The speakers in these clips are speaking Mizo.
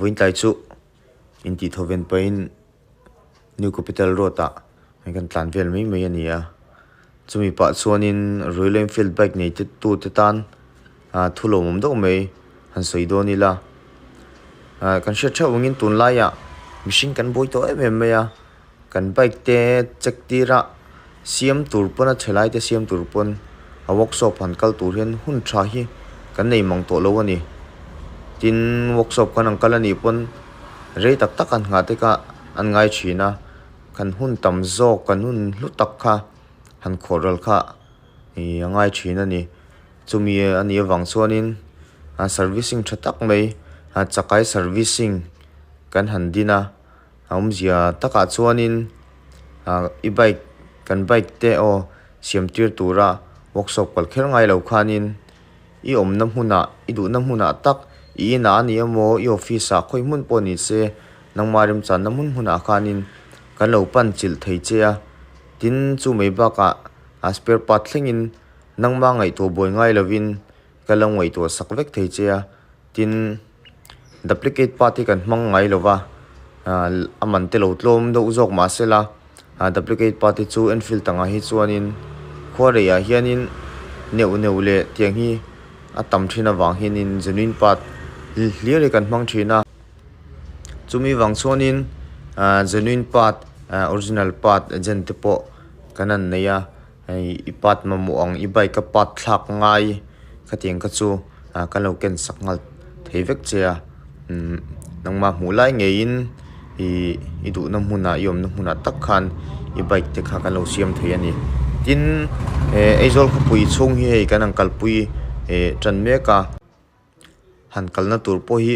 Vawiin tlai chu intih thawven pahin New Capital Road ah kan tlan vel mai mai a ni a chumi pah chuanin Royal Enfield bike nei te tu te tan ah thu lawmawm deuh mai han sawi dawn ila ah kan hriat theuh angin tunlaiah mihring kan buai tawh em em mai a kan bike te check tir a siam tur pawn a chhe lai te siam tur pawn a workshop han kal tur hian hun tha hi kan nei mang tawh lo a ni tin workshop kan han kal anih pawn rei tak tak han nghah te kha an ngai thin a kan hun tam zawk kan hun hlu tak kha han khawh ral kha ih a ngai thin a ni chumi a nih avang chuanin a servicing tha tak mai a chakai servicing kan han din a a awmzia takah chuanin ah i bike kan bike te aw siam tir tura workshop kal kher ngai lo khanin i awmna hmunah i duhna hmunah tak i inah a ni emaw i office ah khawi hmun pawh ni se nangmah remchanna hmun hmunah khanin kan lo pan chilh thei che a tin chu mai bakah a spare part thlengin nangmah ngaihtuah buai ngai lovin ka lo ngaihtuah sak vek thei che a tin duplicate part hi kan hmang ngai lo va ah a man te lo tlawm deuh zawk mahsela ah duplicate part hi chu enfield angah hi chuanin khuarei ah hianin neuh neuh leh tiang hi a tam thin avang hianin genuine part hlir hi kan hmang thin a chumi vang chuanin ah genuine part ah original part agent te pawh kan han nei a hei i part mamawh ang i bike a part thlak ngai khatiang kha chu ah kan lo ken sak nghal thei vek che a umm nangmah hmuh lai ngeiin ih i duhna hmunah i awmna hmunah tak khan i bike te kha kan lo siam thei a ni tin eh Aizawl khawpui chhung hi hei kan han kalpui eh tan mek a. han kalna tur pawh hi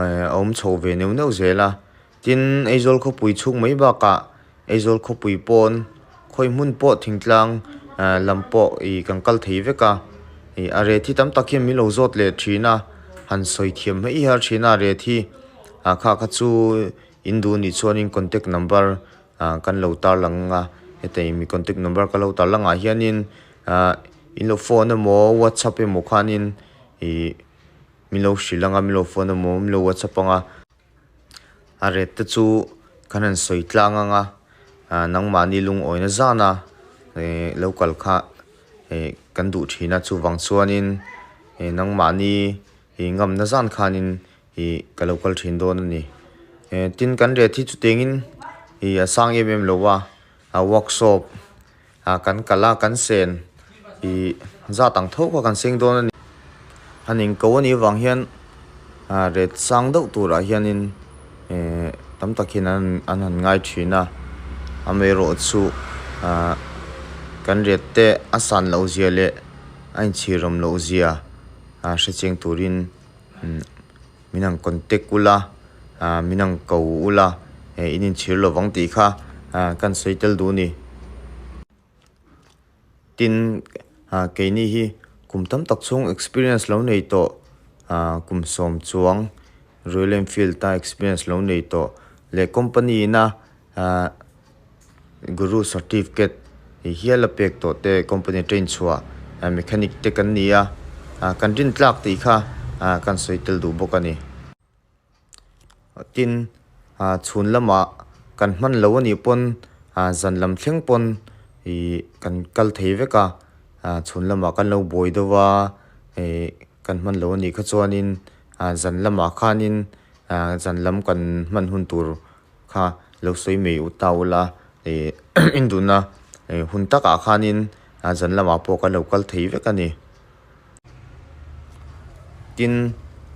eh a awm chho ve neuh neuh zel a tin Aizawl khawpui chhung mai bakah Aizawl khawpui pawn khawi hmun pawh thingtlang eh lam pawh ih kan kal thei vek a ih a ret hi tam tak hian min lo zawt leh thin a han sawi thiam mai har thin a ret hi ah kha kha chu in duh anih chuanin contact number ah kan lo tarlang a heta ih mi contact number ka lo tarlang ah hianin ah in lo phone emaw whatsapp emaw khanin ih min lo hrilh anga min lo phone emaw min lo whatsapp anga a ret te chu kan han sawi tlang anga ah nangmahni lungawina zan a ih lo kal kha ih kan duh thin a chuvang chuanin ih nangmahni ih ngamna zan khanin ih ka lo kal thin dawn a ni eh tin kan ret hi chutiangin ih a sang em em lo a a workshop ah kan kal a kan sen ih zat ang tho kha kan seng dawn a ni han inko a nih avang hian ah ret sang deuh turah hianin eh tam tak hian an an han ngai thin a amaherawhchu ah kan ret te a san loh zia leh a inchhir awm loh zia ah hrechiang turin. Min ang contact ula ah min ang ko ula eh in inchhir lovang tih kha ah kan sawi tel duh a ni. Tin ah keini hi kum tam tak chhung experience lo nei tawh ah kum sawm chuang Royal Enfield a experience lo nei tawh leh company ina ah Guru certificate hi hial a pek tawh te company train chhuah mechanic te kan ni a kan rin tlak tih kha kan sawi tel duh bawk a ni. Tin chhun lamah kan hman lo a nih pawn zan lam thleng pawn ih kan kal thei vek a chhun lamah kan lo buai deuh a ih kan hman lo a nih kha chuanin zan lamah khanin zan lam kan hman hun tur kha lo sawi mai u ta ula ih induna ih hun takah khanin ah zan lamah pawh kan lo kal thei vek a ni. Tin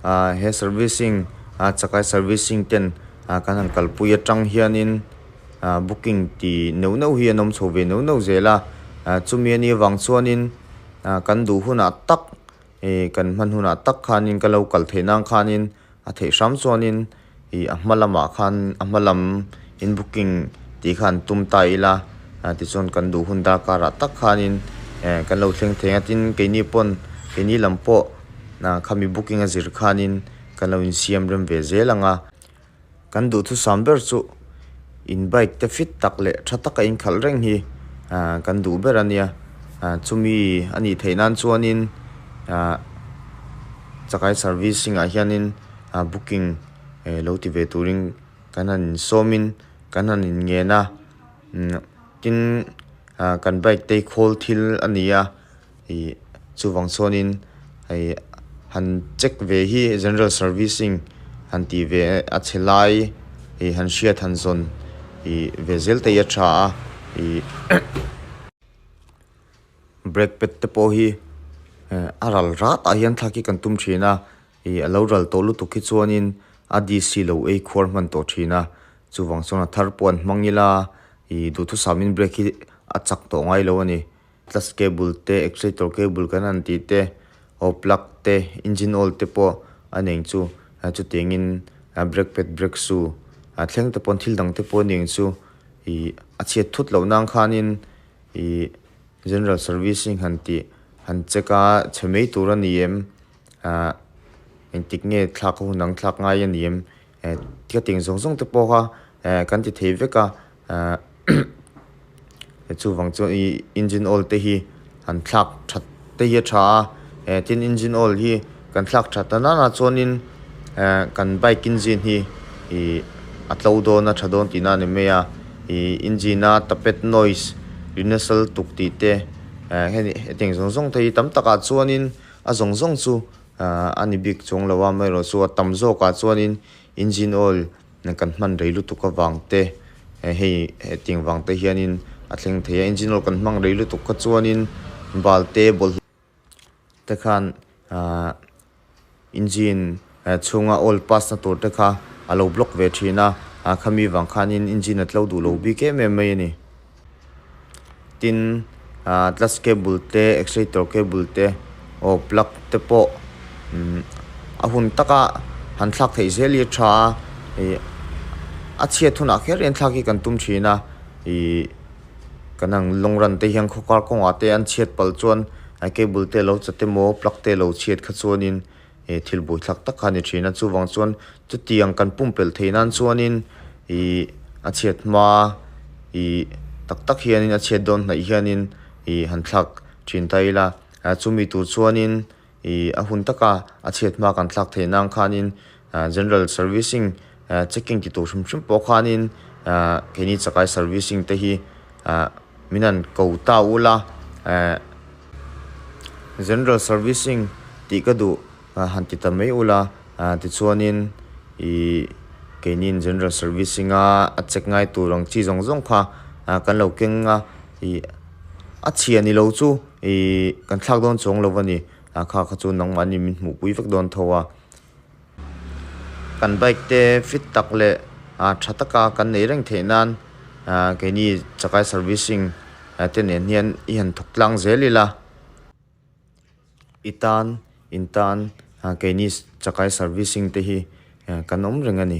ah he servicing ah chakai servicing ten ah kan han kalpui atang hianin ah booking tih neuh neuh hi an awm chho ve neuh neuh zel a ah chumi anih avang chuanin ah kan duh hunah tak ih kan hman hunah tak khanin ka lo kal theih nan khanin a theih hram chuanin ih a hma lamah khan a hma lam in booking tih kha an tum ta ila ah tichuan kan duh hun darkarah tak khanin eh kan lo thleng thei a tin keini pawn keini lam pawh ah khami booking a zir khanin kan lo insiam rem ve zel ang a. Kan duhthusam ber chu in bike te fit tak leh tha taka inkhalh reng hi ah kan duh ber a nia ah chumi a nih theih nan chuanin ah chakai servicing ah hianin ah booking. lo ti ve turin kan han insawmin kan han inngen a tin ah kan bike te hi khawl thil a ni a ih chuvang chuanin hei han check ve hi general servicing han tih ve a chhe lai ih han hriat han zawn ih ve zel te hi a tha a ih brake pad te pawh hi a ral rat ah hian thlak hi kan tum thin a ih a lo ral tawh lutuk hi chuanin a disc hi lo ei khuar hman tawh thin a chuvang chuan a thar pawh an hmang ila ih duhthusam in brake hi a chak tawh ngai lo a ni. Clutch cable te accelerator cable kan han tih te aw plug te engine oil te pawh a nei ang chu chutiangin brake pad brake shoe a thleng te pawn thil dang te pawh a nei ang chu ih a chhiat thut loh nan khanin ih general servicing han tih han check a chhe mai tur a ni em ah engtik nge thlak a hun ang thlak ngai a ni em ka tih ang zawng zawng te pawh kha eh kan ti thei vek a ah chuvang chuan ih engine oil te hi han thlak that te hi a tha a eh tin engine oil hi kan thlak that ta nana chuanin eh kan bike engine hi ih a tlo dawn a tha dawn tihna a ni mai a ih engine a tapet noise ri nasa lutuk tih te eh hetiang zawng zawng te hi tam takah chuanin a zawng zawng chu ah a ni bik chuang lo a amaherawhchu a tam zawkah chuanin engine oil kan hman rei lutuk avang te hei hetiang vang te hianin a thleng thei a engine oil kan hmang rei lutuk kha chuanin bal te bawlhhlawh te khan ah engine chhunga oil pass na tur te kha a lo block ve thin a ah khami vang khanin engine a tlo duh lo bik em em mai a ni. Tin ah clutch cable te accelerator cable te aw plug te pawh umm a hun taka han thlak theih zel hi a tha a ih a chhiat hunah kher hian thlak hi kan tum thin a ih kan ang long run te hian khaw kar kawngah te an chhiat palh chuan cable te a lo chat emaw plug te a lo chhiat kha chuanin he thil buaithlak tak kha a ni thin a chuvang chuan chutiang kan pumpelh theih nan chuanin ih a chhiat hma ih tak tak hianin a chhiat dawn hnaih hianin ih han thlak thin ta ila ah chumi tur chuanin ih a hun taka a chhiat hma kan thlak theih nan khanin ah general servicing ah checking ti tur hrim hrim pawh khanin ah keini chakai servicing te hi ah min han ko ta ula eh. General servicing tih ka duh han ti ta mai ula tichuanin ih keinin general servicing a a check ngai tur ang chi zawng zawng kha kan lo keng a ih a chhia ni lo chu ih kan thlak dawn chuang lo a ni kha kha chu nangmahni min hmuhpui vek dawn tho a. Kan bike te fit tak leh tha taka kan neih reng theih nan keini chakai servicing te nen hian i han thawk tlang zel ila. I tan in tan keini chakai servicing te hi kan awm reng a ni.